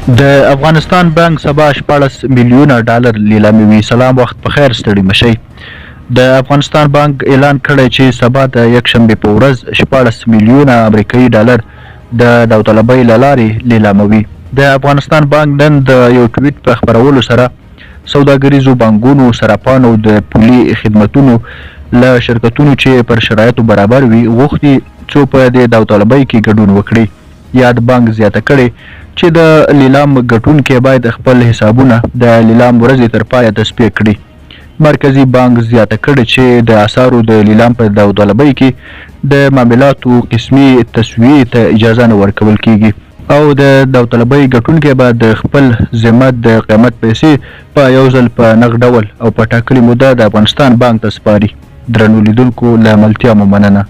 د افغانستان بانک سبا 16 میلیونه ډالر لیلاموي. سلام، وخت په خیر، ستړي مشئ. د افغانستان بانک اعلان کړی چې سبا د یکشنبې په ورځ 16 میلیونه امریکایي ډالر د داوطلبۍ له لارې لیلاموي. د افغانستان بانک نن د یو ټویټ په خپرولو سره سوداګریزو بانکونو، صرافانو او د پولي خدمتونو له شرکتونو چې پر شرایطو برابر وي غوښتي څو په دې داوطلبۍ کې ګډون وکړي. یاد بانک زیاته کړې چې د لیلام ګټونکی باید خپل حسابونه د لیلام ورځې تر پایه تصفیه کړي. مرکزي بانک زیاته کړې چې د اسعارو د لیلام په داوطلبۍ کې د معاملاتو قسمي تسویې ته اجازه نه ورکول کیږي او د داوطلبۍ ګټونکی به د خپل ذمت د قیمت پیسې په یو ځل په نغد ډول او په ټاکلې موده د افغانستان بانک ته سپاري. درنو لیدونکو، له ملتیا مو مننه.